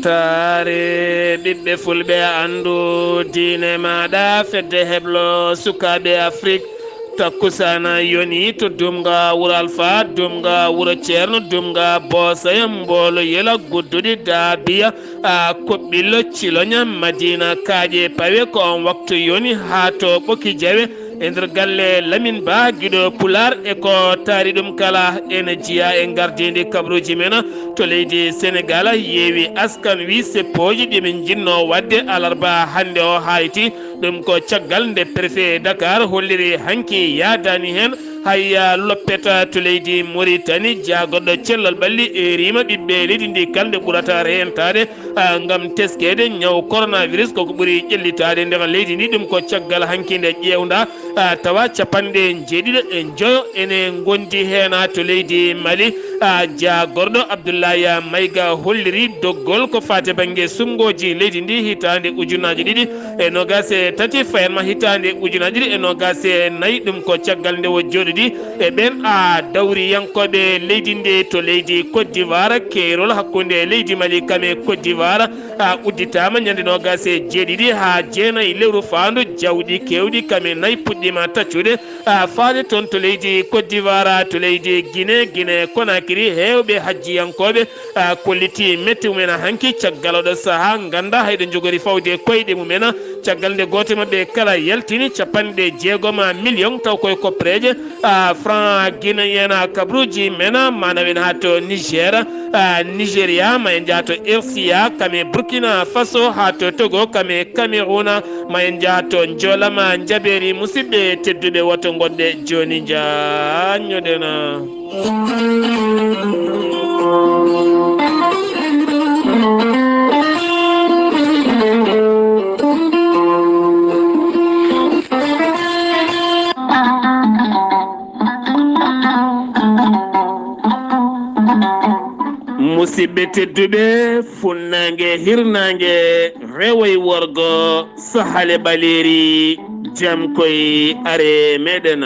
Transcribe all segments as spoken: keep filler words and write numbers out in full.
Taare ɓiɓɓe fulɓe, anndu diine maaɗa, fedde heblo sukaaɓe Afrik. Takkusana yoni to Dumga wuro Alfa, Dumga wuro Ceerno, Dumga Boosaya, Mboolo Yela, Gudduɗi, Daabiya, a Koɓɓillo, Ciloña, Madina, Kaaƴe, Pawe. Ko on waktu yoni haa to Ɓoki Jawe. E nder galle Lamin Ba, giɗo Pulaar, e ko taari ɗum kala, ene jeyaa e ngardiindi kabaruuji men to leydi Senegaal. Yeewi askan wi seppooji ɗi min njinnoo waɗde alarba hannde o haayti. Ɗum ko caggal nde préfet Dakar holliri hanki yaadaani heen hay loppeta to leydi Moritani. Jaagorɗo cellal ɓalli eeriima ɓiɓɓe leydi ndi kala nde ɓurata reentaade, ah, ngam teskeede ñaw coronavirus, koko ɓuri ƴellitaade nder leydi ndi. Ɗum ko caggal hanki nde ƴeewnda, ah, tawa capanɗe njeeɗiɗo e njoyo ene ngondi heen to leydi Mali. Ah, jaagorɗo Abdoulaye Maïga holliri doggol ko faati bannge suɓngooji leydi ndi hitaande ujunnaaji ɗiɗi e noogaas e tati, fayatma hitaande ujunnaaji ɗiɗi e noogaas e nayi. Ɗum ko caggal nde o jooɗodi e ɓeen, a, dawriyankooɓe leydi ndi to leydi Côte d'Ivoire. Keerol hakkunde leydi Mali kam e Côte d'Ivoire, a, udditaama ñande noogaas e jeeɗiɗi haa jeenayi lewru faandu. Jawɗi keewɗi kam e nayi puɗɗiima taccude, a, faade toon to leydi Côte d'Ivoire, to leydi Guinée, Guinée Conakry. Heewɓe hajjiyankooɓe, a, kolliti mette mumen hanki caggal oɗo sahaa, ngannda hay ɗo njogori fawde koyɗe mumen. Caggal nde gooto e maɓɓe kala yaltini capanɗe jeegom million, taw koye koppereeje, a, franc guinéen, a, kabaruuji men, maanaam en haa to Niger, a, Nigeria, ma en njaha to R C A, kam e Burkina Faso, haa to Togo, kam e Cameroun, ma en njaha to Njolama, Njabeeri. Musidɓe tedduɓe, woto ngonɗe jooni njaññoɗen. Musidɓe tedduɓe, funnaange, hirnaange, rewo e worgo, sahale ɓaleeri, jam koy are meɗen.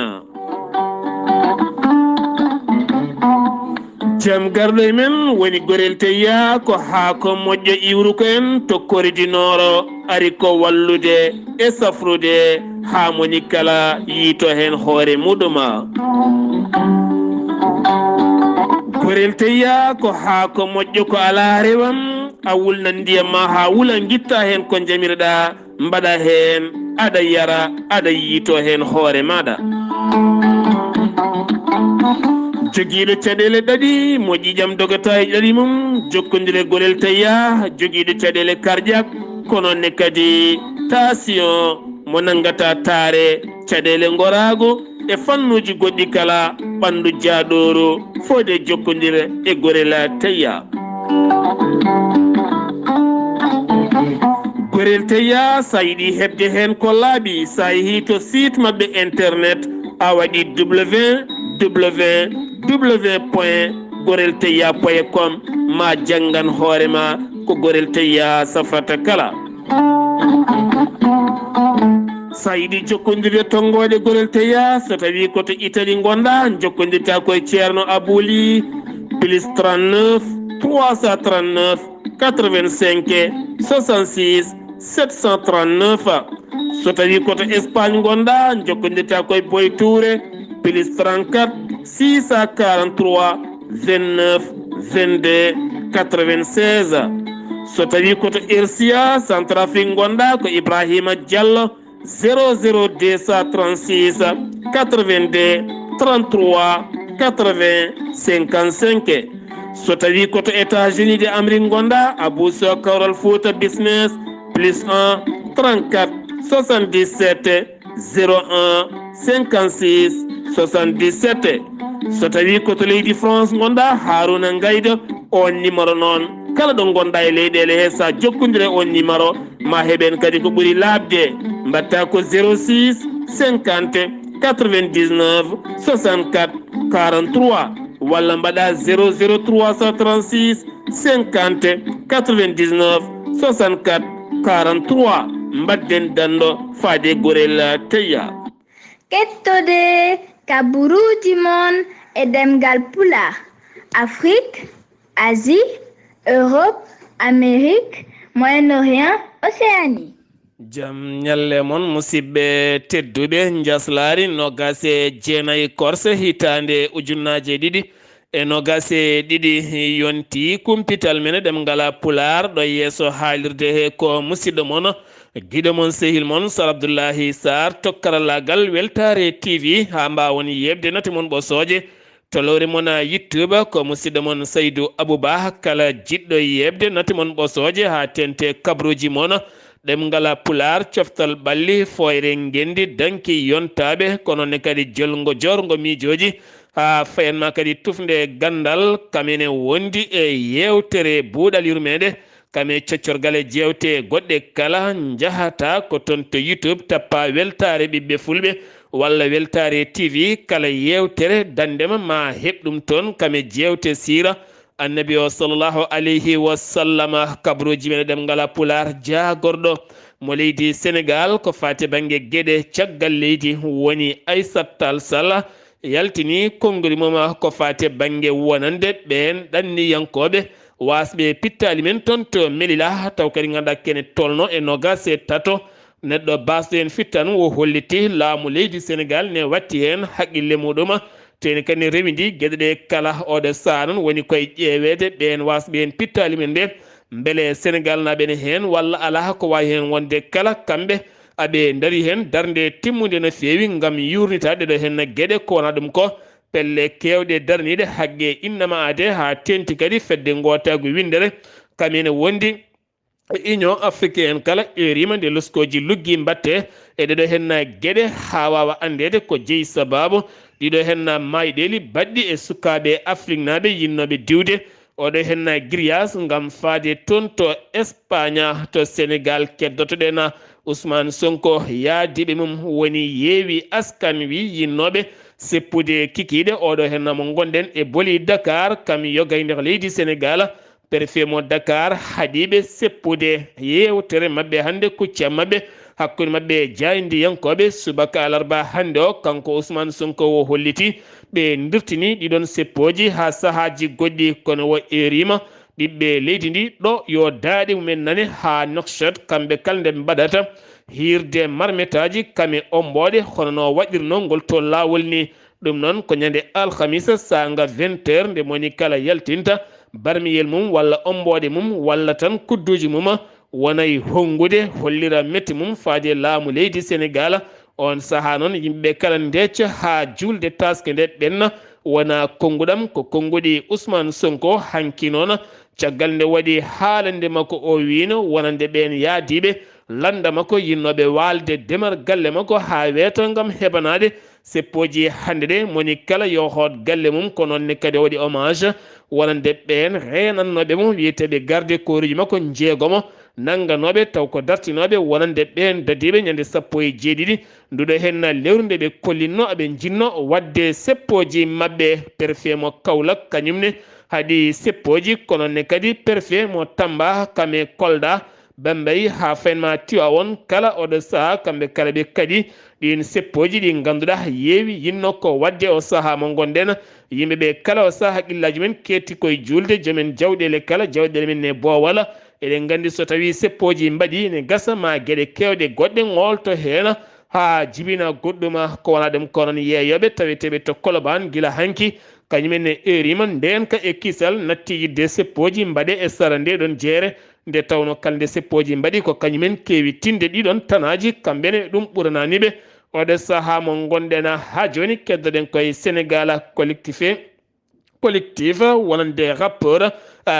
Jam garɗo e men woni gorel teyya, ko haako moƴƴo iwruko en to Kori du Nord, ari ko wallude e safrude haa moni kala yiito heen hoore muɗum. Gorel teyya ko haako moƴƴo, ko alaa rewam, a wulna ndiyam ma haa wula, ngitta heen ko njamirɗa, mbaɗa heen, aɗa yara, aɗa yiito heen hoore maɗa. Jogiiɗo caɗeele ɗaɗi, mo ƴiiƴam dogata e ɗaɗi mum, jokkondire gorel teyya. Jogiiɗo caɗeele cardiaque, ko noon ne kadi tension, mo nanngata taare, caɗeele ngoraagu, e fannuuji goɗɗi kala, ɓanndu jaaɗooru, fode jokkondire e gorel teyya. Gorel teyya, so a yiɗi heɓde heen ko laaɓi, so a yehii to site maɓɓe internet, a waɗi w w w point gorel teyya point com, ma janngan hoore ma ko gorel teyya safrata kala. So a yiɗi jokkondirde tonngoode gorel teyya, so tawii ko to Italie ngonɗa, jokkondirta ko e Ceerno Abouli, plus trente-neuf, trois cent trente-neuf, quatre-vingt-cinq, soixante-six, sept cent trente-neuf. So tawii ko to Espagne ngonɗa, jokkondirta ko e Boy Touré, plus trente-quatre, six cent quarante-trois, vingt-neuf, vingt-deux, quatre-vingt-seize. So tawii ko to R C A, Centrafrique ngonɗa, ko Ibrahima Diallo, zéro zéro deux cent trente-six, quatre-vingt-deux, trente-trois, quatre-vingts, cinquante-cinq. So tawii ko to États-Unis de Amérique ngonɗa, Abou Sow Kawral Fouta Business, plus un, trente-quatre, soixante-dix-sept, zéro un, cinquante-six, soixante-dix-sept. So tawii ko to leydi France ngonɗa, Harouna Ngaydo, on numéro noon, kala ɗo ngonɗa e leyɗeele he, so a jokkondire on numéro, ma heɓen kadi ko ɓuri laaɓde. Mbaɗta ko zéro six, cinquante, quatre-vingt-dix-neuf, soixante-quatre, quarante-trois, walla mbaɗa zéro zéro trois cent trente-six, cinquante, quatre-vingt-dix-neuf, soixante-quatre, quarante-trois. Mbaɗden danndo faade gorel teyya. Kettode kaburuuji mon e ɗemngal Pulaar, Afrik, Asie, Europe, Amérique, Moyen-Orient, Océanie. Jam ñalle mon, musidɓe tedduɓe. Njaslaari nogas e jeenayi korse hitaande ujunnaaje ɗiɗi e nogas e ɗiɗi yonti. Kumpital men e ɗemngal Pulaar ɗo yeeso haalirde he ko musidɗo mon, giɗo mon, sehil mon, Sar Abdullahi Sarr, to karallaagal Weltaare T V, haa mbaawon yeeɓde nate mon ɓosooje to lowre mon YouTube. Ko musidɗo mon Saydu Abuba. Kala jiɗɗo yeeɓde nate mon ɓosooje haa teente kabruuji mon, ɗemngal Pulaar, coftal ɓalli, fooyre ngenndi, danki yontaaɓe, kono ne kadi jolngo joorngo miijooji, haa fayanma kadi tufnde ganndal, kam ene wondi e yeewtere buuɗal yurmeende, kam e coccorgal e jeewte goɗɗe kala. Njahata ko toon to YouTube, tappa Weltaare Ɓiɓɓe Fulɓe walla Weltaare T V. Kala yeewtere danndema ma heɓ ɗum toon, kam e jeewte siira Annabi o sallallahu alayhi wa sallama. Kabruuji men e ɗemngal Pulaar, jaagorɗo mo leydi Senegaal ko faati bannge geɗe caggal leydi woni Aissata Tall Sall, yaltini konngudi mum ko faati bannge wonande ɓeen ɗanniyankooɓe waasɓe pittaali men toon to Melilla, taw kadi ngannduɗaa kene tolno e nogas e tato. Neɗɗo baasɗo en fittan o holliti laamu leydi Senegaal ne watti heen haqqille muɗum, teeni kadi ne rewindi geɗe ɗe kala. Oɗo saha noon woni koye ƴeeweede ɓeen waasɓe heen pittaali men ɓe, mbele Senegaal naaɓe ne heen walla alaa ko waawi heen wonde kala. Kamɓe aɓe ndari heen darnde timmunde no feewi ngam yuurnitaade ɗo heen geɗe ko wona ɗum ko pelle keewɗe darniiɗe haqqe innama aade haa teenti kadi fedde ngootaagu winndere kam ene wondi Union Africaine kala erima nde loskooji luggi mbatte e ɗeɗo henna geɗe haa waawa anndeede ko jeyi sabaabu ɗiɗo henna maayɗeeli baɗɗi e sukaaɓe Afriknaaɓe yinnooɓe diwde oɗo henna giriyas ngam faade toon to Espagne. To Senegaal keddotoɗen Ousmane Sonko, yaadiiɓe mum woni Yewwi Askan Wi yinnooɓe seppude kikiiɗe oɗo henna mo ngonɗen e boli Dakar kam yoga e nder leydi Senegaal. Perfe mo Dakar haɗiiɓe seppude yeewtere maɓɓe hannde, kucca maɓɓe hakkunde maɓɓe e jaayndiyankooɓe. Subaka alarba hannde o, kanko Ousmane Sonko o holliti ɓe ndirtini ɗiɗon seppooji haa sahaaji goɗɗi, kono o erima ɓiɓɓe leydi ndi ɗo yo daaɗe mumen nane haa Nouakchott, kamɓe kala nde ɓe mbaɗata hiirde marmetaaji kam e ommbooɗe hono no waɗirnoo ngol to laawol ni. Ɗum noon ko ñande alhamisa saanga vingt heures nde moni kala yaltinta barmiyel mum walla ommbooɗe mum walla tan kudduuji mum wonay honngude hollira mette mum faade laamu leydi Senegaal. Oon sahaa noon yimɓe kala ndecca haa juulde taaske nde ɓenna wona konnguɗam ko konnguɗi Ousmane Sonko. Hanki noon caggal nde waɗi haalande makko o wiino wonande ɓeen yaadiiɓe lannda makko yinnooɓe waalde demal galle makko haa weeto ngam heɓanaade seppooji hannde ɗe moni kala yo hoot galle mum. Ko noon ne kadi o waɗi hommage wonande ɓeen reenannooɓe mo wiyeteeɓe garde kooruuji makko njeegomo nannganooɓe taw ko dartinooɓe wonande ɓeen dadiiɓe ñande sappo e jeeɗiɗi nduɗo henna lewru nde ɓe kollinno aɓe jinno waɗde seppooji maɓɓe. Perfe mo Kaolack kañum ne haɗi seppooji kono ne kadi perfe mo Tamba kame Kolda Bambey haa faynma Tiwawon kala oɗo saha kamɓe kala ɓe kadi ɗin seppooji ɗi ngannduɗaa yeewi yinno ko waɗde o saha mo ngonɗen. Yimɓe ɓe kala o saha haqqillaaji men keetti koye juulde joomen jawɗeele kala jawɗeele men ne boowal. Eɗen nganndi so tawii seppooji mbaɗi ne gasa ma geɗe keewɗe goɗɗe ngoolto heen haa jibina goɗɗuma ko wona ɗum ko noon yeeyooɓe taweteeɓe to Kolobaan gila hanki kañumen ne eerima ndeenka e kisal natti yiɗde seppooji mbaɗe e sara nde ɗon jeere. Nde tawno kala nde seppooji mbaɗi ko kañumen keewi tinde ɗiɗon tanaaji kamɓe ne ɗum ɓuranaani ɓe. Oɗo sahaa mo ngonɗen haa jooni keddoɗen koye Senegaal collectif e collectif wonande rappeur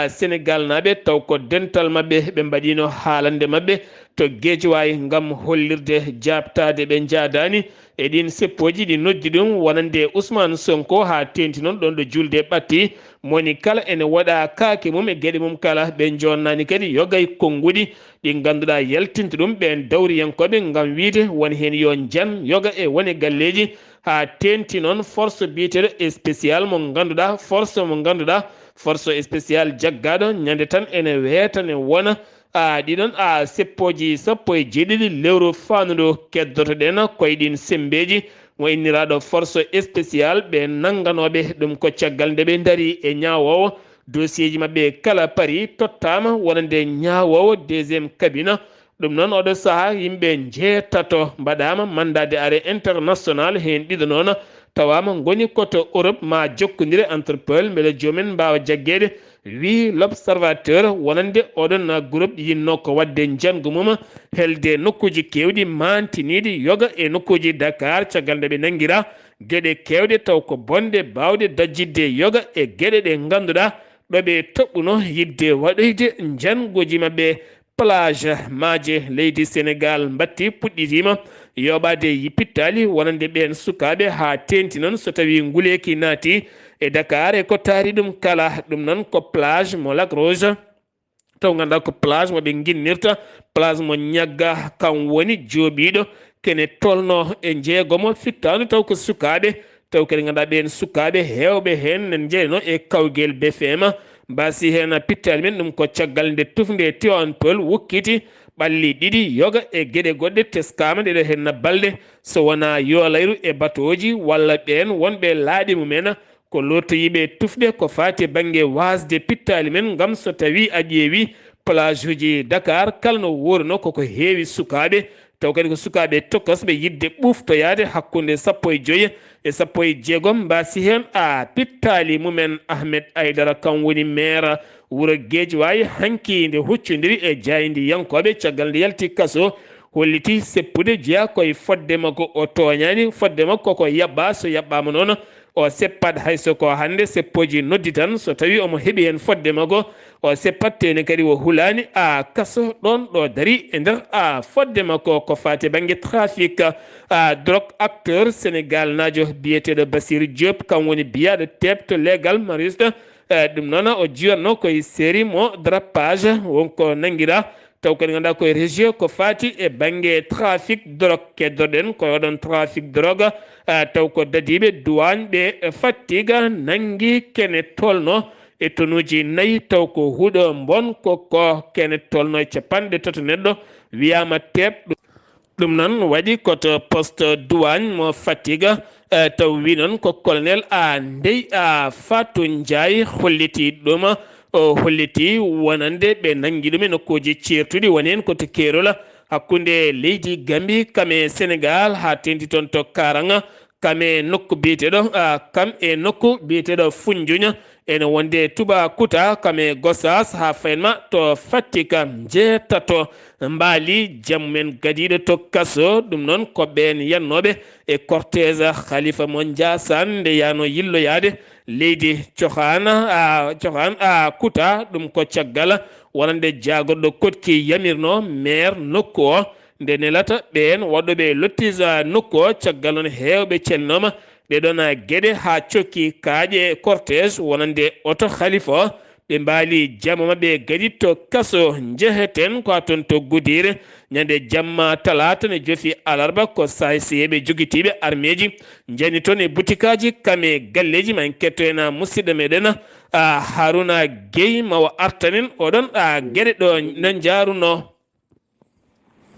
Senegaal naaɓe taw ko dental maɓɓe ɓe mbaɗino haalande maɓɓe to Geejawaay ngam hollirde jaabtaade ɓe njaadaani e ɗiin seppooji ɗi noddi ɗum wonande Ousmane Sonko haa teenti noon ɗoon ɗo juulde ɓatti. Moni kala ene waɗa kaake mum e geɗe mum kala ɓe joonnaani kadi yoga e konnguɗi ɗi ngannduɗaa yaltinta ɗum ɓeen dawriyankooɓe ngam wiyde won heen yo njan yoga e wone galleeji haa teenti noon force biyeteeɗo spécial mo ngannduɗaa force mo ngannduɗaa force spécial jaggaaɗo ñande tan ene weeta ne wona a ɗiɗon a seppooji sappo e jeeɗiɗi lewru faandudu keddotoɗen koye ɗin semmbeeji mo inniraaɗo force spécial ɓe nannganooɓe ɗum ko caggal nde ɓe ndari e ñaawoowo Dosieeji maɓɓe kala pari tottaama wonande ñaawoowo deuxième cabinet. Ɗum noon, oɗo sahaa yimɓe njeetato mbaɗaama mandat de arrêt international, heen ɗiɗo noon tawaama ngoni koto Europe, ma jokkondire Interpol mbele joomen mbaawa jaggeede, wii L'Observateur. Wonande oɗon groupe yinnoo ko waɗde njanngu mum helde nokkuuji keewɗi maantiniiɗi yoga e nokkuuji Dakar, caggal nde ɓe nanngira geɗe keewɗe taw ko bonɗe baawɗe dajjitde yoga e geɗe ɗe ngannduɗaa ɗo ɓe toɓɓuno yiɗde waɗoyde njannguuji maɓɓe. Plage maaje leydi Senegaal mbatti puɗɗitiima yooɓaade yi pittaali wonande ɓeen sukaaɓe haa teenti noon so tawii nguleeki naati e Dakar e ko taari ɗum kala. Ɗum noon ko plage mo Lac Rose, taw ngannduɗaa ko plage mo ɓe nginnirta, plage mo ñagga, kam woni jooɓiiɗo kene tolno e jeegomo fittaandu taw ko sukaaɓe. Taw kadi ngannduɗaa ɓeen sukaaɓe heewɓe heen ne njeyanoo e kawgel B F M. Mbaasi heen pittaali men ɗum ko caggal nde tufnde Tivaouane Peulh wukkiti ɓalli ɗiɗi yoga e geɗe goɗɗe teskaama ɗeɗo heen balɗe so wonaa yoolayru e batooji walla ɓeen wonɓe laaɗe mumen ko lootoyiiɓe tufde ko faati e bannge waasde pittaali men ngam so tawii a ƴeewi plage uji Dakar kala no wuurno koko heewi sukaaɓe taw kadi ko sukaaɓe tokosɓe yiɗde ɓuftoyaade hakkunde sappo e joyi e sappo e jeegom mbaasi heen a pittaali mumen. Ahmed Aydara kam woni maire wuro Geejawaay hanki nde huccondiri e jaayndiyankooɓe caggal nde yalti kaso holliti seppude jeyaa koye fodde makko o tooñaani fodde makko ko yaɓɓa so yaɓɓaama noon o seppat hay so ko hannde seppooji noddi tan so tawii omo heɓi heen fodde makko o seppat tene kadi o hulaani a kaso ɗoon ɗo dari e nder a fodde makko ko faati bannge trafic a drogue acteur Senegal naajo biyeteeɗo Basir Diop kam woni biyaaɗo tebto legal mariste. Ɗum noon o jiyatno koye série mo drapage wonko nanngira taw kadi ngannduɗaa koye région ko faati e bannge trafic drogue keddoɗen ko oɗon trafic drogue taw ko dadiiɓe duwaañ ɓe fattiga nanngi kene tolno e tonuuji nayi taw ko huɗo mbon ko ko kene tolno e capanɗe tato neɗɗo wiyaama teeɓ. Ɗum noon waɗi koto poste duwaañ mo fattiga taw wi noon ko colonel a ndey a fatu njaay holliti ɗum o holliti wonande ɓe nanngi ɗum e nokkuuji ceertuɗi woni heen koto keerola hakkunde leydi gambi kame sénégal haa tendi toon to karanga kam e nokku biyeteeɗo kam e nokku biyeteeɗo funjuña ene wonde tuba kuta kam e gosas haa faynma to fattika njeetato mbaali jammumen gadiiɗo to kaso ɗum noon ko ɓeen yannooɓe e cortège khalifa mo njasan nde yano yilloyaade leydi cohan a cohan a kuta ɗum ko caggal wonande jaagorɗo koɗki yamirno maire nokku o nde nelata ɓeen waɗɗoɓe lottisa nokku o caggal noon heewɓe calinooma ɗe ɗon geɗe haa cokki kaaƴe cortège wonande oto khalifa o ɓe mbaali jamo maɓɓe gadi to kaso njeheten ko haa toon to gudiire ñande jamma talaata ne jofi alarba ko sahay seyeeɓe jogitiiɓe armeeji njani toon e butikaaji kam e galleeji ma en ketto heen musidɗo meɗen a haruna gey ma o artanen oɗon a geɗe ɗo no njaarunoo.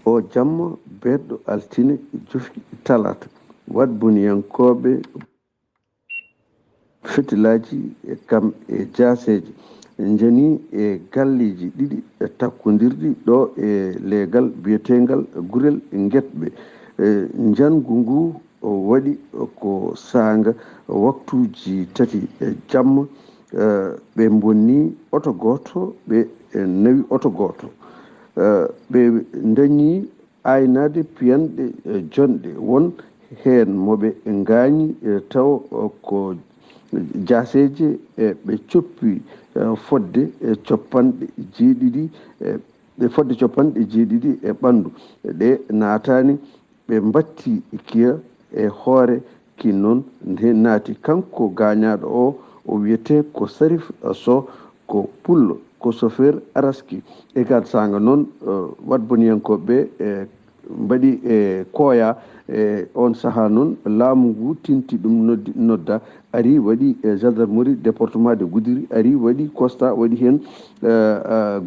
O jamma beetɗo altine jofi talaata waɗboniyankooɓe fetilaaji e kam e jaaseeje njani e galleeji ɗiɗi takkondirɗi ɗo e leegal biyeteengal gurel ngetɓe njanngu ngu waɗi ko saanga waktuuji tati jamma ɓe mbonni oto gooto ɓe nawi oto gooto ɓe ndañi aynaade piyanɗe jonɗe won heen mo ɓe ngaañi tawa ko jaaseeje ɓe coppi fodde copanɗe jeeɗiɗi e fodde copanɗe jeeɗiɗi e ɓanndu ɗe naataani ɓe mbatti kiya e hoore ki noon nde naati kanko gaañaaɗo o o wiyetee ko sarif so ko pullo ko chauffeur araski e gaat saanga noon waɗboniyankooɓe ɓe mbaɗi e kooya e oon sahaa noon laamu ngu tinti ɗum noddi nodda ari waɗi e gendarmerie département de goudiri ari waɗi constat waɗi heen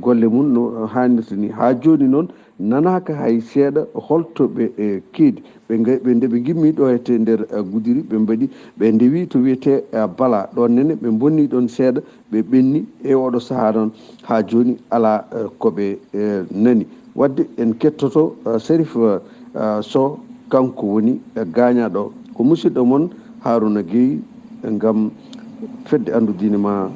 golle mum no haanirta ni haa jooni noon Nanaaka hay seeɗa holto ɓe keedi. Ɓe nde ɓe ngimmi ɗo e nder Gudiri, ɓe mbaɗi, ɓe ndewi to wiyetee Bala, ɗon nene ɓe mbonni ɗon seeɗa, ɓe ɓenni e oɗo sahaa noon, haa jooni alaa ko ɓe nani. Waɗde en kettoto Serif Sow, kanko woni gaañaaɗo, ko musidɗo mon Haruna Gueye, ngam fedde anndudini ma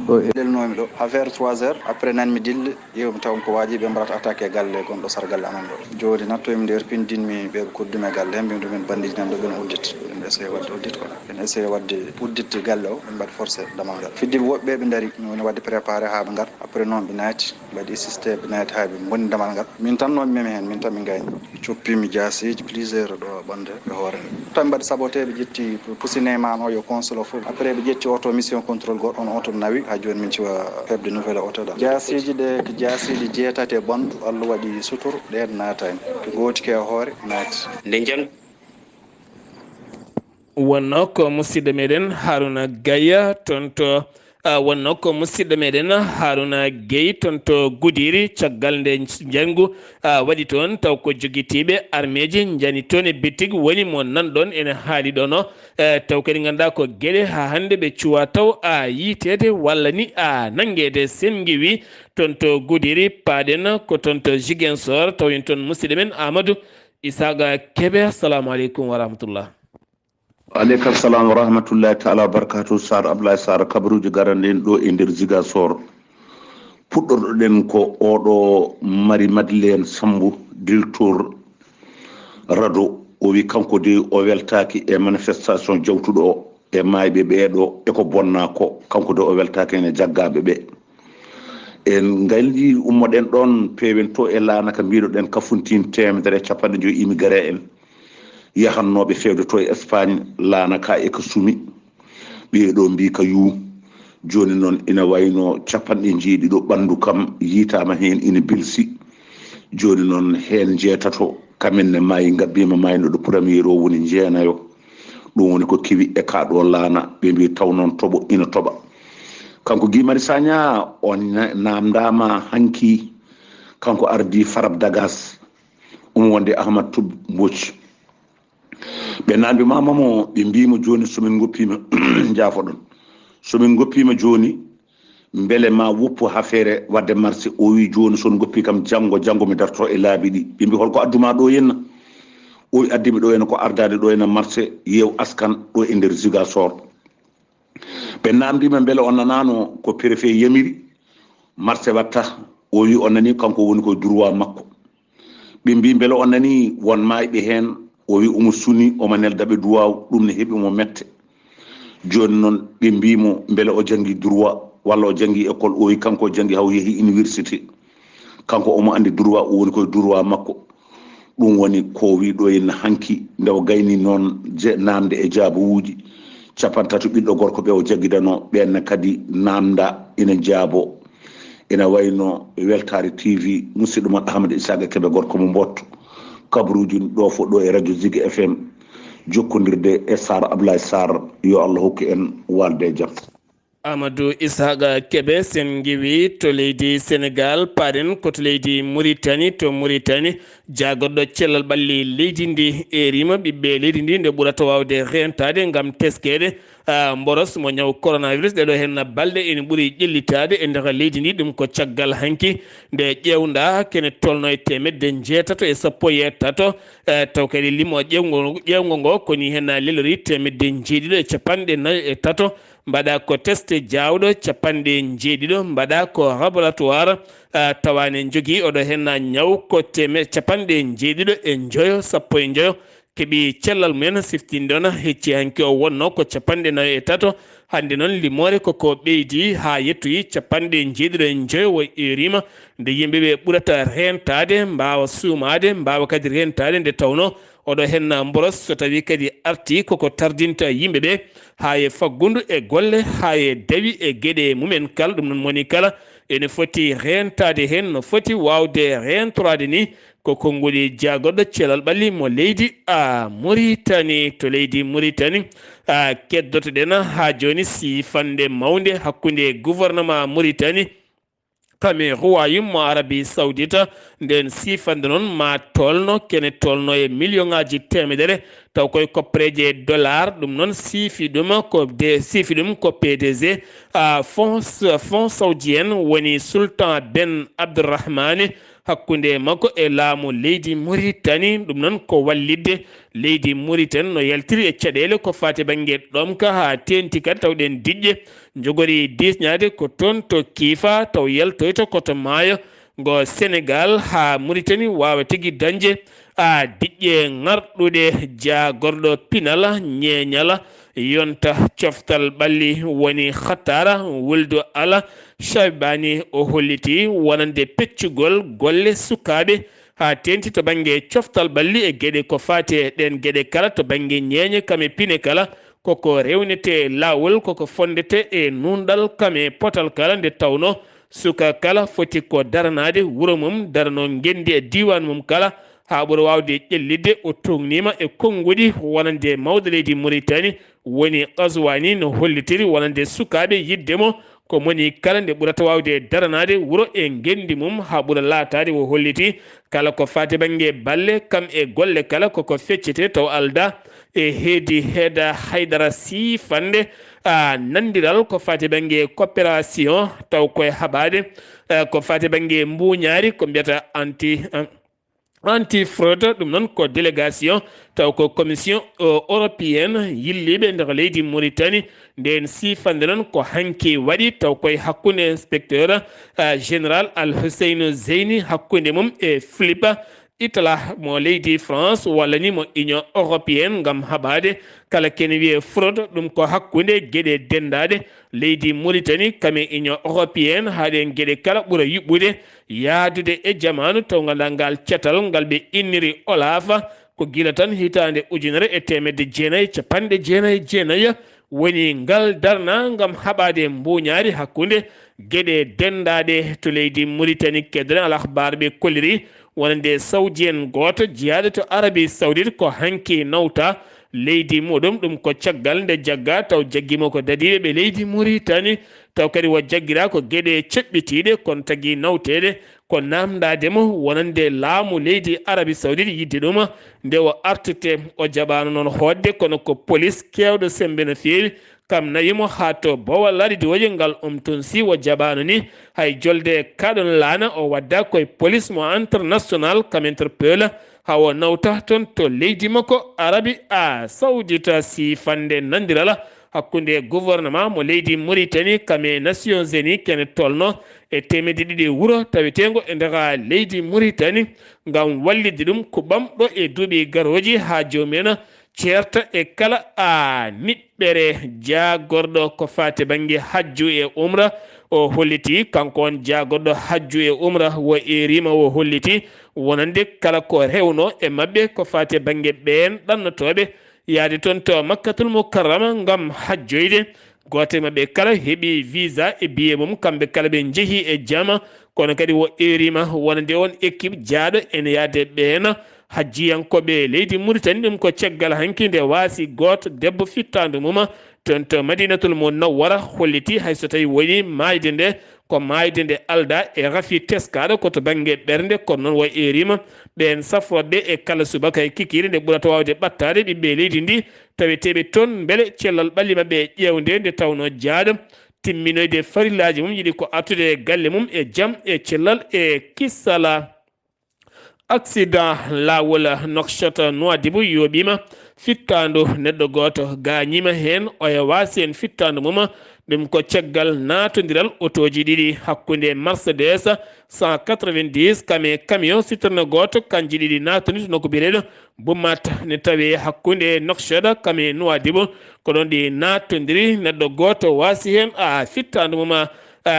ɗo e. Lelnoomi ɗo ha vers trois heures, après nan mi dille. Yeewmi taw ko waaji ɓe mbaɗata attaqué galle gonɗo sara galle amen ɗo. Jooni nattoymi nder, pindinmi ɓe, ɓe koddumi e galle he, mbimi ɗumen bandiji nan ɗo ɓen uddit. Ɓen essayé waɗde uddit quoi. Ɓen essayé waɗde uddit galle o, ɓe mbaɗi forcé damal ngal. Fiddiɓe woɓɓe ɓe ndari, mi woni waɗde préparé haa ɓe ngar. Après noon ɓe naati, ɓe waɗi assisté, ɓe naati haa ɓe mbonni damal ngal. Min tan noon mi memi heen, min tan min gayni. Ɓe coppimi jaasiiji plusieurs ɗo ɓanndu e hoore nde. Tan mbaɗi saboté, ɓe ƴetti, ɓe pusini e maan o yo consul o fof. Après ɓe ƴetti oto mission contrôle goɗɗo, on oto nawi, haa jooni min ciwa heɓde nouvelle oto ɗa. Jaasiiji ɗe ko jaasiiji jeetati e ɓanndu, Allah waɗi suturu, ɗeen naatani. Ko gooti ke e hoore naati. Nde njan- Wonno ko musidɗo meɗen Haruna Gaya toon to a wonno ko musidɗo meɗen Haruna Gueye toon to Gudiri, caggal nde njangu a waɗi toon, taw ko jogitiiɓe armeeji njani toon e bitig woni mo nanɗon ene haali ɗono. E taw kadi ngannduɗaa ko geɗe haa hannde ɓe cuwa taw a yiiteede walla ni a nanngeede. Sen ngiwi toon to Gudiri, paaɗen ko toon to Ziguinchor, taw en toon musidɗo men Amadou Isaga Kebe. Assalamu aleykum wa rahmatullah. Aleykum salam wa rahmatullahi taala wa barakatuh. Sar Ablaye Sar, kabaruji garanɗen ɗo e nder Ziguinchor. Puɗɗorɗoɗen ko oɗo Marie Madeleine Sambou, directeur rado. O wi kanko de o weltaki e manifestation jawtuɗo o e mayɓe ɓeɗo e ko bonna ko. Kanko de o weltaki ene jaggaɓe ɓe. En ngaldi ummoɗen ɗon, pewen to e laana ka mbiɗoɗen Kafountine, temedere e capanɗe joyi immigré en. Yahannooɓe feewde to e Espagne, laana ka e ka sumi. Ɓee ɗoo mbii ka yuu. Jooni noon ina wayno capanɗe njeeɗiɗo ɓanndu kam yiitaama heen ina belsi. Jooni noon heen njeetato kamen ne maayi, ngabbiima maaynuɗo premier o woni njeenayo. Ɗum woni ko kewi e kaa ɗoo laana. Ɓe mbii taw noon toɓo ina toɓa. Kanko Guy Marius Sagna o na-, naamndaama hanki. Kanko ardii Farab Dagas. Omo wondi e Ahmad Tub Mbooc. Ɓe naamndiima mo, ɓe mbii mo jooni so min ngoppiima, njaafoɗon. So min ngoppiima jooni, mbele ma woppu haa feere waɗde marché? O wii jooni so on ngoppii kam janngo, janngo mi darto e laabi ɗi. Ɓe mbii hol ko addu ma ɗo henna? O wii addi mi ɗo henna ko ardaade ɗo henna marché Yeew Askan ɗo e nder Ziguinchor. Ɓe naamndiima mbele o nanaano ko préfet yamiri marché watta? O wii o nanii, kanko woni ko droit makko. Ɓe mbii mbele o nanii won maayɓe heen? O wii omo suni, omo nelda ɓe duwaaw, ɗum ne heɓi mo mette. Jooni noon ɓe mbii mo mbele o janngi droit walla o janngi école? O wii kanko o janngi haa o yehi université. Kanko omo anndi droit, o woni koye droit makko. Ɗum woni ko wii ɗo henna hanki, nde o gayni noon je-, naamnde e jaabowuuji. Capantato ɓiɗɗo gorko ɓe o jaggidanoo, ɓeen ne kadi naamnda ina jaabo. Ina wayno Weltaare T V, musidɗo mon Ahmad Isaaqa Kebe, gorko mo Mbotto. Kabaruuji ɗo fof ɗo e radio Zigi F M, jokkondirde e Sar Ablaye Sar. Yo Allah hokku en walde e jam. Amadou Isaaqa Kebe, sen ngiwi to leydi Senegal, paaɗen ko to leydi Muritani. To Muritani, jaagorɗo cellal ɓalli leydi ndi e rima ɓiɓɓe leydi ndi nde ɓurata waawde reentaade ngam teskeede, ah, mboros mo ñaw coronavirus. Ɗeɗo heen balɗe ene ɓuri ƴellitaade e nder leydi ndi. Ɗum ko caggal hanki nde ƴeewnda kene tolno e teemedde njeetato e sappo e tato. Eh, taw kadi limo ƴeewngo, ƴeewngo ngo koni heen lelori teemedde njeeɗiɗo e capanɗe nayo e tato. Mbaɗa ko test jaawɗo capanɗe njeeɗiɗo, mbaɗa ko laboratoire, ah, tawa ne jogii oɗo heen ñaw ko teme-, capanɗe njeeɗiɗo e njoyo, sappo e njoyo. Keɓi cellal mumen siftinde on, hecci hanki o wonno ko capanɗe nayo e tato. Hannde noon limoore ko ko ɓeydi haa yettoyi capanɗe njeeɗiɗo e njoyo, o erima nde yimɓe ɓe ɓurata reentaade, mbaawa suumaade, mbaawa kadi reentaade nde tawno oɗo heen mboros so tawi kadi arti koko tardinta yimɓe ɓe haa e faggundu e golle, haa e dawi e geɗe mumen kala. Ɗum noon moni kala ene foti reentaade heen no foti waawde reentoraade ni. Ko konnguli jaagorɗo cellal ɓalli mo leydi a Muritani. To leydi Muritani, a keddotoɗen haa jooni siifannde mawnde hakkunde gouvernement Muritani kame Royaume mo Arabie Saoudite. Nden siifande noon ma tolno, kene tolno e million ŋaaji teemedere, taw koye koppereeje dollar. Ɗum noon siifi ɗum ko de, siifi ɗum ko P D G, a, fonds, fonds saoudien woni Sultan Ben Abdurrahmane, hakkunde makko e laamu leydi Mauritanie. Ɗum noon ko wallitde leydi Mauritanie no yaltiri e caɗeele ko faati bannge ɗomka, haa teenti kadi tawɗen diƴƴe njogori diisñaade ko toon to Kiifa, taw yaltoyta ko to maayo ngo Senegaal, haa Mauritanie waawa tigi dañde, a, diƴƴe ŋarɗuɗe. Jaagorɗo pinal, ñeeñal, yonta coftal ɓalli woni Xataara Wuldu Ala Shaybani, o holliti wonande peccugol golle sukaaɓe haa teenti to bannge coftal ɓalli e geɗe ko faati e ɗeen geɗe kala to bannge ñeeñe kame pine kala, koko rewnete laawol, koko fonndete e nuunɗal kame potal kala, nde tawno suka kala foti ko daranaade wuro mum, darano ngenndi e diiwaan mum kala, haa ɓura waawde ƴellitde. O tuugniima e konnguɗi wonande mawɗo leydi Mauritanie, woni Qazouani, no hollitiri wonande sukaaɓe yiɗde mo ko moni kala nde ɓurata waawde daranaade wuro e ngenndi mum, haa ɓura laataade, o holliti, kala ko faati bannge balle kam e golle kala koko feccete taw alda e heedi heeda haydara siifande, a, nanndiral ko faati bannge coopération, taw koye haɓaade, a, ko faati bannge mbuuñaari ko mbiyata anti, a, anti-fraude. Ɗum noon ko délégation taw ko commission, o, européenne yilliiɓe nder leydi Mauritanie. Nden siifande noon ko hanki waɗi taw koye hakkunde inspecteur, a, général Al Hussein Zeyni, hakkunde mum e Philippe Itala mo leydi France, walla ni mo Union européenne, ngam haɓaade kala kene wiyee fraude. Ɗum ko hakkunde geɗe denndaaɗe leydi Mauritanie kame Union européenne, haa ɗeen geɗe kala ɓura yuɓɓude yahdude e jamaanu, taw nganndaa ngal catal ngal ɓe inniri OLAF, ko gila tan hitaande ujunere e teemedde jeenayi e capanɗe jeenayi e jeenayi woni ngal darna ngam haɓaade mbuuñaari hakkunde geɗe denndaaɗe to leydi Mauritanie. Kedre Al Akhbar ɓe kolliri wonande saoudien gooto jeyaaɗo to Arabie Saoudite ko hanki nawta leydi muɗum. Ɗum ko caggal nde jagga taw jaggiima ko dadiiɓe ɓe leydi Mauritanie, taw kadi wo jaggira ko geɗe ceɓɓitiiɗe, kono tagi nawteede ko naamndaade mo wonande laamu leydi Arabie Saoudite yiɗde ɗum nde o artete. O jaɓaano noon hootde, kono ko police keewɗo semmbe no feewi, kam nawi mo haa to Bowal Laridiwooje ngal. Um tun si o jaɓaano ni, hay jolde kaɗon laana o wadda koye police mo international kam Interpol, haa o nawta toon to leydi makko Arabie Saoudite. Siifande nanndiral hakkunde gouvernement mo leydi Mauritanie kame Nations Unies kene tolno e teemedde ɗiɗi wuro taweteengo e nder leydi Mauritanie ngam wallitde ɗum ko ɓamɗo e duuɓi garooji haa joomum en ceerta e kala a niɓɓere. Jaagorɗo ko faati bannge hajju e umra, o holliti, kanko on jaagorɗo hajju e umra wo erima, o holliti wonande kala ko rewno e maɓɓe ko faati bannge ɓeen ɗannotooɓe yaade toon to Makkatul Mukarrama ngam hajjoyde. Gooto e maɓɓe kala heɓi visa e biye mum, kamɓe kala ɓe njehi e jama, kono kadi o erima wonande on équipe jaaɗo ene yaade ɓeen hajjiyankooɓe leydi Mauritanie. Ɗum ko caggal hanki nde waasi gooto debbo fittaandu mum toon to Madinatul Munawwara holliti, hay so tawi woni maayde nde ko maayde nde alda e rafi teskaaɗo ko to bannge ɓernde, kono noon o erima ɓeen safrooɓe e kala subaka e kikiiɗe nde ɓurata waawde ɓattaade ɓiɓɓe leydi ndi taweteeɓe toon, mbele cellal ɓalli maɓɓe e ƴeewnde nde tawno jaaɗo timminoyde farillaaji mum yiɗi ko artude e galle mum e jam e cellal e kisala. Accident laawol Nouakchott Nouadhibou yooɓiima fittaandu neɗɗo gooto gaañiima heen, oya waasi heen fittaandu mum. Ɗum ko caggal naatondiral otooji ɗiɗi hakkunde Mercedes cent quatre-vingt-dix kame camion citerne gooto, kanji ɗiɗi naatoni to nokku biyeteeɗo Boumat ne tawe hakkunde Nouakchott kame Nouadhibou. Ko ɗoon ɗi naatondiri, neɗɗo gooto waasi heen, a, fittaandu mum, a,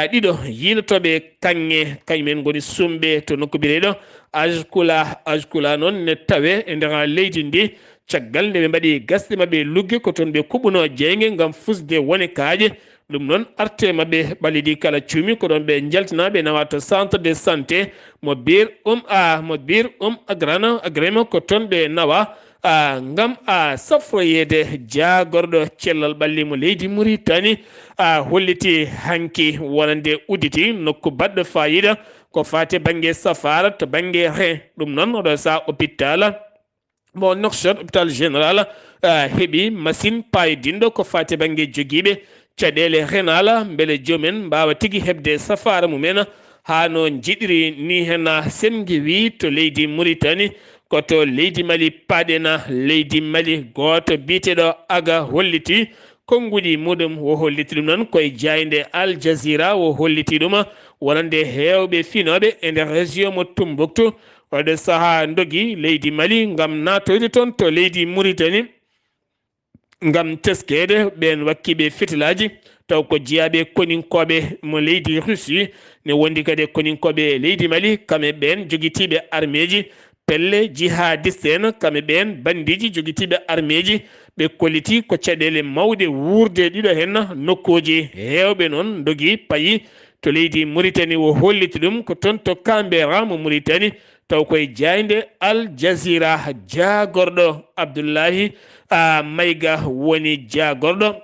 ɗiɗo yiilotooɓe kaŋŋe, kañum en ngoni sumɓe to nokku biyeteeɗo Ajkula. Ajkula noon ne tawe e nder leydi ndi, caggal nde ɓe mbaɗi gasɗe maɓɓe lugge, ko toon ɓe kuɓɓuno jeynge ngam fusde wone kaaƴe. Ɗum noon, arte maɓɓe ɓalli ɗi kala cuumi, ko ɗoon ɓe njaltinaa, ɓe nawa to centre de santé mo Bir Um, a, mo Bir Um Agrana, Agrema, ko toon ɓe nawa, a, ngam a safroyeede jaagorɗo cellal ɓalli mo leydi Muritani, a, holliti hanki wonande udditi nokku baɗɗo faayiida ko faati bannge safaara to bannge he. Ɗum noon, oɗo saha hôpital mo Nouakchott, hôpital général, a, heɓi machine paayodinɗo ko faati bannge jogiiɓe caɗeele renal, mbele joomen mbaawa tigi heɓde safaara mumen haa no njiɗiri ni. Heen senngi wi to leydi Muritani, ko to leydi Mali paɗena. Leydi Mali, gooto biyeteeɗo Aga holliti konnguɗi muɗum, o holliti ɗum noon koye jaaynde Al Jazeera, o holliti ɗum wonande heewɓe finooɓe e nder région mo Tumbuktu, oɗo saha ndogi leydi Mali ngam naatoyde toon to leydi Muritani ngam teskeede ɓeen wakkiiɓe fitilaaji, taw ko jeyaaɓe koninkooɓe mo leydi Russie, ne wondi kadi e koninkooɓe leydi Mali, kamɓe ɓeen jogitiiɓe armeeji pelle jihadiste en, kamɓe ɓeen bandiiji jogitiiɓe armeeji, ɓe kolliti ko caɗeele mawɗe wuurde ɗiɗo heen nokkuuji. Heewɓe noon ndogi payi to leydi Muritani, o holliti ɗum ko toon to Kambera mo Muritani, taw koye jaaynde Al Jazeera. Jaagorɗo Abdullahi, a, Mayga woni jaagorɗo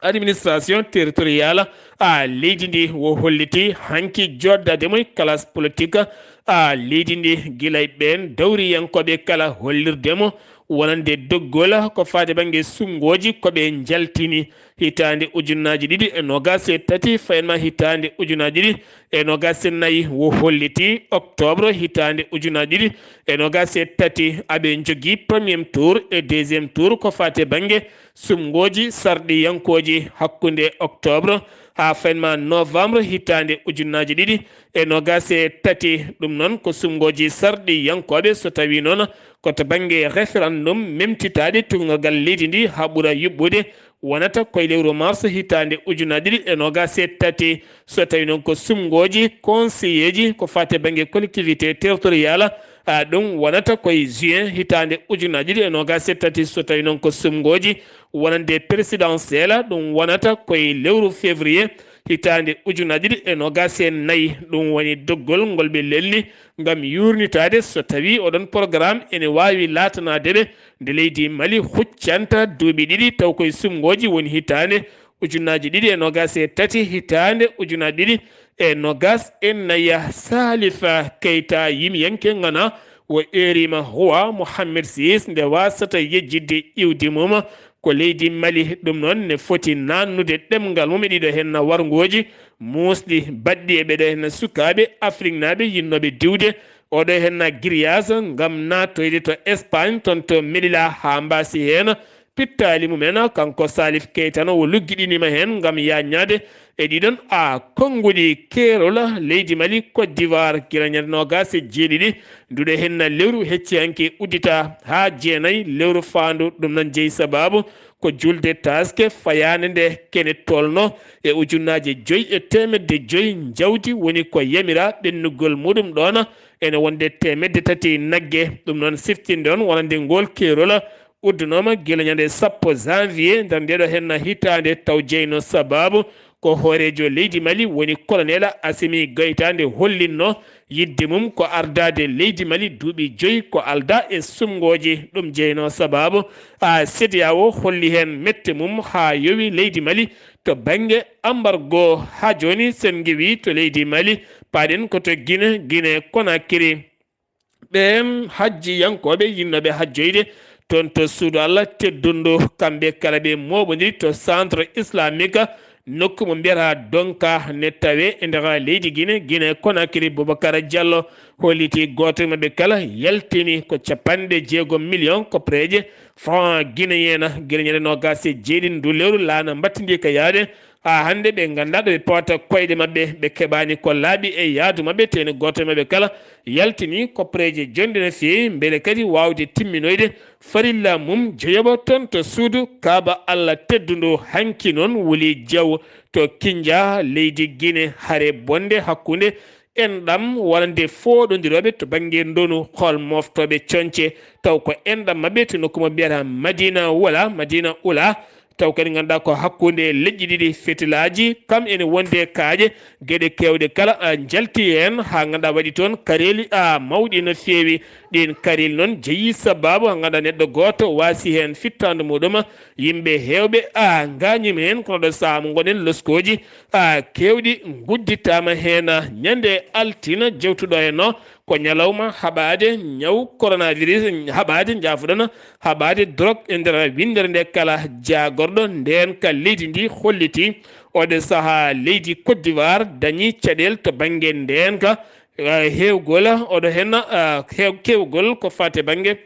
administration territorial, a, leydi ndi, o holliti hanki jooɗdaade mo e classe politique, a, leydi ndi, gila e ɓeen dawriyankooɓe kala hollirde mo wonande doggol ko faati bannge suɓngooji ko ɓe njaltini hitaande ujunnaaji ɗiɗi e noogaas e tati, fayin ma hitaande ujunnaaji ɗiɗi e noogaas e nayi. O holliti octobre hitaande ujunnaaji ɗiɗi e noogaas e tati, aɓe njogii premier tour e deuxième tour ko faati bannge suɓngooji sarɗiyankooji hakkunde octobre haa fayin ma novembre hitaande ujunnaaji ɗiɗi e noogaas e tati. Ɗum noon ko suɓngooji sarɗiyankooɓe, so tawii noon ko to bannge référendum memtitaade tuugnorgal leydi ndi haa ɓura yuɓɓude, wonata koye lewru mars hitaande ujunnaaji ɗiɗi e noogaas e tati. So tawii noon ko suɓngooji conseilleeji ko faati e bannge collectivité territorial, a, ɗum wonata koye juin hitaande ujunnaaji ɗiɗi e noogaas e tati. So tawii noon ko suɓngooji wonande présidentiel, ɗum wonata koye lewru février hitaande ujunnaaji ɗiɗi e noogaas e nayi. Ɗum woni doggol ngol ɓe lelni ngam yuurnitaade so tawii oɗon programme ene waawi laatanaade ɓe nde leydi Mali huccanta duuɓi ɗiɗi, taw koye suɓngooji woni hitaande ujunnaaji ɗiɗi e noogaas e tati, hitaande ujunnaaji ɗiɗi e noogaas e nayi. Salif Keita, yimiyanke ŋana, o eeriima Roi Mohammed six nde waasata yejjitde iwdi mum ko leydi Mali. Ɗum noon ne foti naannude ɗemngal mum e ɗiɗo heen warngooji muusɗi baɗɗi e ɓeɗo heen sukaaɓe afriknaaɓe yinnooɓe diwde oɗo heen grillage ngam naatoyde to Espagne, toon to Melilla, haa mbaasi heen pittaali mumen. Kanko Salif Keita no o luggiɗiniima heen ngam yaajnaade e ɗiɗon a konnguɗi keerol leydi Mali, Côte d'Ivoire, gila ñande noogaas e jeeɗiɗi nduɗo heen lewru hecci hanki uddita haa jeenayi lewru faandu. Ɗum noon jeyi sabaabu ko julde taaske fayaande nde kene tolno e ujunnaaje joyi e teemedde joyi njawdi woni ko yamira ɓennugol muɗum ɗoon ene wonde teemedde tati nagge. Ɗum noon siftinde on wonande ngol keerol uddunooma gila ñande sappo janvier nder ndeɗo henna hitaande, taw jeyno sabaabu ko hooreejo leydi Mali woni Colonel Assimi Goïta nde hollinno yidde mum ko ardaade leydi Mali duuɓi joyi ko alda e sumngooji. Ɗum jeyno sabaabu a C D A O holli heen mette mum haa yowi leydi Mali to bannge ambargo. Haa jooni sen ngiwi to leydi Mali, paaɗen ko to Gine, Gine Konakiri. Ɓeen hajjiyankooɓe yinnooɓe hajjoyde toon to suudu Allah teddundu, kamɓe kala ɓe mooɓondiri to Centre Islamique, nokku mo mbiyata Donka, ne tawee e nder leydi Gine, Gine Konakiri. Boubacar Diallo holliti gooto e maɓɓe kala yaltini ko capanɗe jeegom million koppareeje franc guinéen, gila ñande noogaas e jeeɗiɗi ndu lewru laana mbattindi ka yaade. Haa hannde ɓe nganndaa ɗo ɓe pawata koyɗe maɓɓe, ɓe keɓaani ko laaɓi e yaadu maɓɓe, tee ne gooto e maɓɓe kala yaltini koppareeje jonɗe no feewi, mbele kadi waawde timminoyde farilla mum joyoɓo toon to suudu Kaaba Allah teddundu. Hanki noon wuli jaw to Kinja, leydi Gine, hare bonde hakkunde enɗam wonande fooɗondirooɓe to bannge ndonu, hol mooftooɓe coñce, taw ko enɗam maɓɓe to nokku mo mbiyata Madina Wala, Madina Ula, taw kadi ngannduɗaa ko hakkunde leƴƴi ɗiɗi fetilaaji, kam ene wondi e kaaƴe, geɗe keewɗe kala, a, njalti heen, haa ngannduɗaa waɗi toon kareeli, a, mawɗi no feewi. Ɗiin kareeli noon jeyi sabaabu, haa ngannduɗaa neɗɗo gooto waasi heen fittaandu muɗum, yimɓe heewɓe, a, ngaañiima heen, kono ɗo sahaa mo ngonɗen loskooji, a, keewɗi ngudditaama heen. Ñande altine jewtuɗo heen o, ko ñalawma haɓaade ñaw coronavirus, haɓaade, njaafoɗon, haɓaade drogue e nder winndere nde kala. Jaagorɗo ndeenka leydi ndi holliti oɗo sahaa leydi Côte d'Ivoire dañi caɗeele to bannge ndeenka, eh, heewgol oɗo heen, eh, heew-, keewgol ko faati e bannge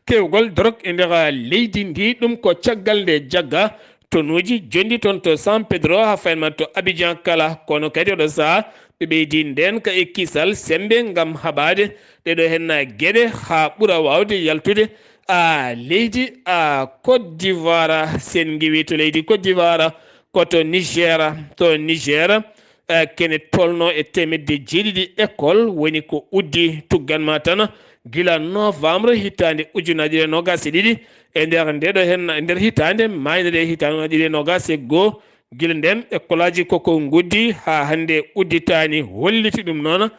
keewgol drogue e nder leydi ndi. Ɗum ko caggal nde jagga tonuuji jonɗi toon to San Pedro haa fayi ma to Abidjan kala. Kono kadi oɗo sahaa ɓe ɓeydi ndeenka e kisal semmbe ngam haɓaade ɗeɗo heen geɗe haa ɓura waawde yaltude, a, leydi, a, Côte d'Ivoire. Sen ngiwi to leydi Côte d'Ivoire, ko to Niger, to Niger, eh, kene tolno e teemedde jeeɗiɗi école woni ko uddi tuggan ma tan gila novembre hitaande ujunaaji ɗiɗi e noogaas e ɗiɗi. E nder ndeɗo heen, e nder hitaande maaynde nde hitaande ujunaaji ɗiɗi e noogaas e goo, gila ndeen école aji koko nguddi haa hannde udditaani. Holliti ɗum noon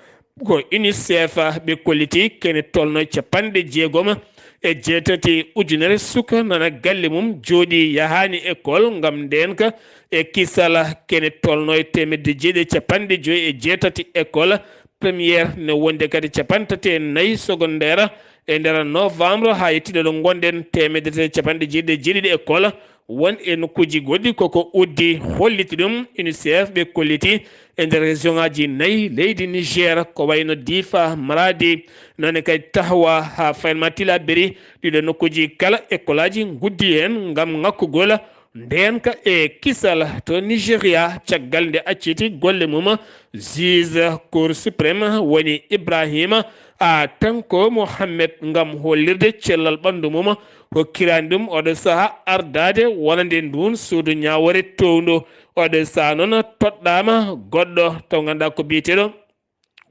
ko UNICEF ɓe kolliti, kene tolno capanɗe jeegom e jeetati ujunere suka nana galle mum jooɗi yahaani école ngam ndeenka e kisal. Kene tolno e teemedde jeeɗi e capanɗe joyi e jeetati école première, ne wondi kadi capanɗe tati e nayi secondaire. E nder novembre haa yettiɗo ɗo ngonɗen, teemedde tati e capanɗe jeeɗiɗi e jeeɗiɗi école won e nokkuuji goɗɗi koko uddi. Holliti ɗum UNICEF ɓe kolliti e nder région aji nayi leydi Niger, ko wayno Difa, Maradi, noone kadi Tahoua haa fayi ma Tillabéri. Ɗiɗo nokkuuji kala école aji nguddi heen ngam ŋakkugol ndeenka e kisal to Nigeria, caggal nde acciti golle mum, juge Cour suprême woni Ibrahima a Tanko Mohammed ngam hollirde cellal ɓanndu mum, hokkiraani ɗum oɗo sahaa ardaade wonande nduun suudu ñaawoore towndu. Oɗo sahaa noon toɗɗaama goɗɗo taw ngannduɗaa ko biyeteeɗo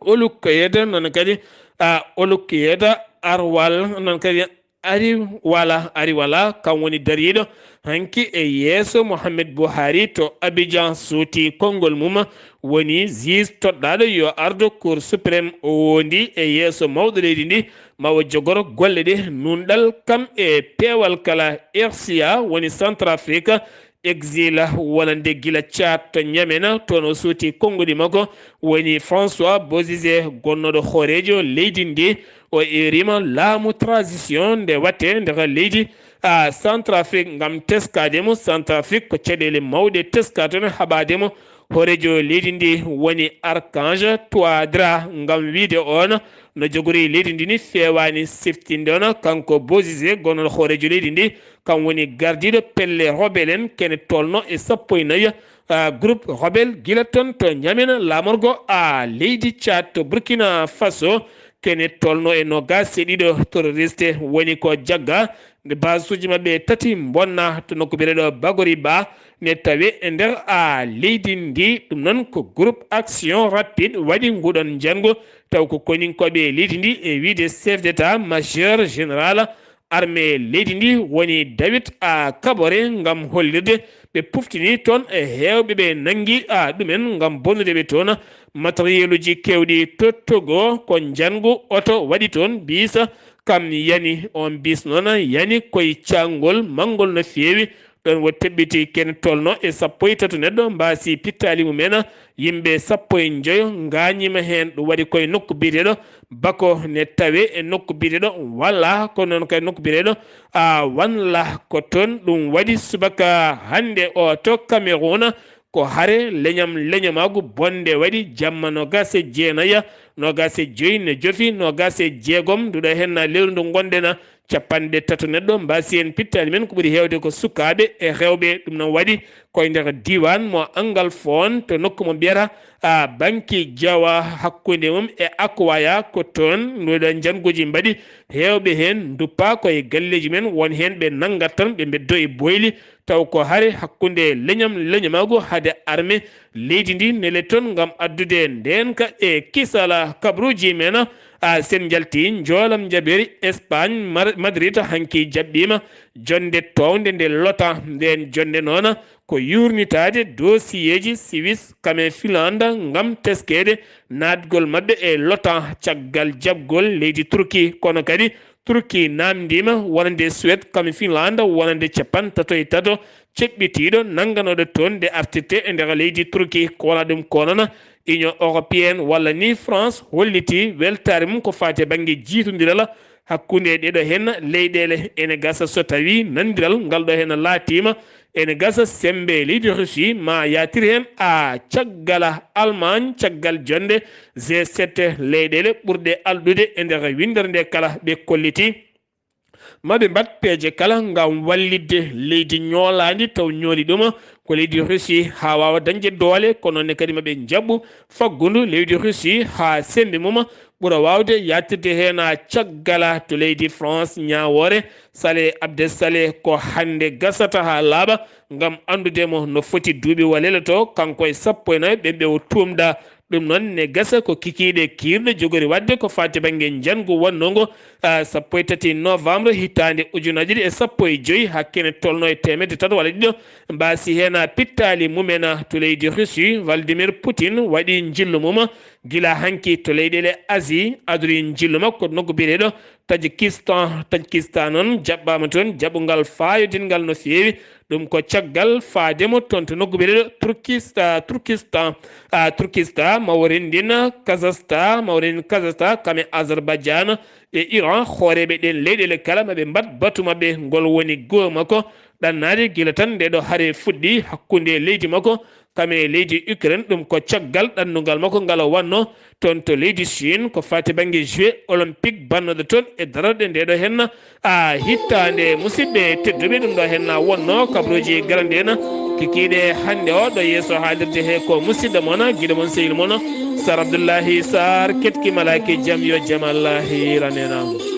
Oluk Yeda, noon kadi, a, Oluk Yeda Arwal, noon kadi Ariwala, Ariwala, kam woni dariiɗo hanki e yeeso Mohamed Buhari to Abidjan, suuti konngol mum, woni juge toɗɗaaɗo yo ardo Cour suprême, o wondi e yeeso mawɗo leydi ndi, ma o jogoro golle ɗe nunɗal, kam e peewal kala. R C A woni Centrafrique, exil wonande gila Tchad to N'Djamena, toon o suuti konnguɗi makko, woni François Bozizé, gonnooɗo hooreejo leydi ndi. O eeriima laamu transition nde waɗte nder leydi, a, Centrafrique ngam teskaade mo. Centrafrique ko caɗeele mawɗe teska toon haɓaade mo. Hooreejo leydi ndi woni Archange Touadéra ngam wiyde oon no jogori leydi ndi ni feewaani siftinde oon. Kanko Bozizé, gonnooɗo hooreejo leydi ndi, kam woni gardiiɗo pelle rebelle en, kene tolno e sappo e nayi, a, groupe rebelle gila toon to N'Djamena, laamorgo, a, leydi Tchad. To Burkina Faso, kene tolno e noogaas e ɗiɗo terroriste woni ko jagga. Nde baasuuji maɓɓe tati mbonna to nokku biyeteeɗo Bagoriba, ne tawe e nder, a, leydi ndi. Ɗum noon ko groupe Action Rapide waɗi nguɗon njanngu, taw ko koninkooɓe leydi ndi, e wiyde chef d'état-major général armée leydi ndi woni David a Kabore, ngam hollirde ɓe puftini toon e heewɓe ɓe nanngi, a, ɗumen ngam bonnude ɓe toon. Matériel uji keewɗi to Togo, ko njanngu oto waɗi toon, biisa kam yani. On bis noon yani koye caangol manngol no feewi. Ɗoon wo teɓɓiti kene tolno e sappo e tato neɗɗo mbaasi pittaali mumen. Yimɓe sappo e njoyo ngaañiima heen. Ɗum waɗi koye nokku biyeteeɗo Bako, ne tawe e nokku biyeteeɗo Walla, ko noon kay nokku biyeteeɗo, a, Wanla. Ko toon ɗum waɗi subaka hannde o to Cameroun. Ko hare leñam leñamaagu bonde waɗi jamma noogaas e jeenayi, noogaas e joyi ne jofi, noogaas e jeegom nduɗo heen lewru ndu ngonɗen, capanɗe tato neɗɗo mbaasi heen pittaali men. Ko ɓuri heewde ko sukaaɓe e rewɓe. Ɗum noon waɗi koye nder diiwaan mo Angalfoon to nokku mo mbiyata, a, Banki Jawa, hakkunde mum e Akwaya. Ko toon nduɗo njannguuji mbaɗi, heewɓe heen nduppa koye galleeji men, won heen ɓe nanngat tan ɓe mbeddoo e boyli. Taw ko hare hakkunde leñam leñamaagu hade arme leydi ndi nele toon ngam addude ndeenka e kisal. Kabruuji men, A, sen njalti njoolam njaɓeeri Espagne, Mar-, Madrid hanki jaɓɓiima jonnde toownde nde l'otan. Ndeen jonnde noon ko yuurnitaade dossier ji Suisse kam e Finlande ngam teskeede naatgol maɓɓe e l'otan caggal jaɓgol leydi Turki. Kono kadi Turki naamndiima wonande Suède kam e Finlande wonande capanɗe tato e tato ceɓɓitiiɗo nannganooɗo toon nde artirte e nder leydi Turki. Ko wonaa ɗum ko noon Union européenne walla ni France hollitii weltaare mum ko faati e bannge jiitondiral hakkunde ɗee ɗoo heen leyɗeele. Ene gasa so tawii nanndiral ngal ɗoo heen laatiima, ene gasa semmbe leydi Russie ma yaatir heen, a, caggal Allemagne, caggal jonnde G sept, leyɗeele ɓurɗe alɗude e nder winndere nde kala ɓe kollitii. Ma ɓe mbaɗ peeje kala ngam wallitde leydi ñoolaandi taw ñooli ɗum ko leydi Russie haa waawa dañde doole, kono noon ne kadi ma ɓe njaɓɓu faggudu leydi Russie haa semmbe mum ɓura waawde yaatirde heen. Caggal to leydi France ñaawoore Saleh Abdel Saleh ko hannde gasata haa laaɓa ngam anndude mo no foti duuɓi waleele to, kanko e sappo e nayo ɓe ɓe o tuumda. Ɗum noon ne gasa ko kikiiɗe kiirɗe jogori waɗde ko faati bannge njanngu wonnoo ngo, a, sappo e tati novembre hitaande ujunaaji ɗiɗi e sappo e joy, hakkene tolno e teemedde tato walla ɗiɗo mbaasi heen pittaali mumen to leydi Russie. Vladimir Poutine waɗi njillu mum gila hanki to leyɗeele Asie, adori njillu makko to nokku biyeteeɗo Tajikistan. Tajikistan noon jaɓɓaama toon jaɓɓungal faayodinngal no feewi. Ɗum ko caggal faade mo toon to nokku biyeteeɗo Turkista-, Turkistan. A, Turkistan, ma o renndin Kazakhstan, ma o renndin Kazakhstan, kam e Azerbaijan e Iran, hooreeɓe ɗeen leyɗeele kala ma ɓe mbaɗ batu maɓɓe ngol woni goo makko ɗannaade gila tan nde ɗo hare fuɗɗi hakkunde leydi makko kam e leydi Ukraine. Ɗum ko caggal ɗannungal makko ngal o wannoo toon to leydi Chine ko faati bannge Jeux olympique bannooɗo toon e darorɗe nde ɗo heen, a, hitaande. Musidɓe tedduɓe, ɗum ɗo heen wonnoo kabaruuji garande en kikiiɗe hannde o ɗo yeeso haalirde he ko musidɗo mon, giɗo mon, sehil mon Sar Abdoullahi Sar, ketki malaaki jam yo jam Allah hiiran en.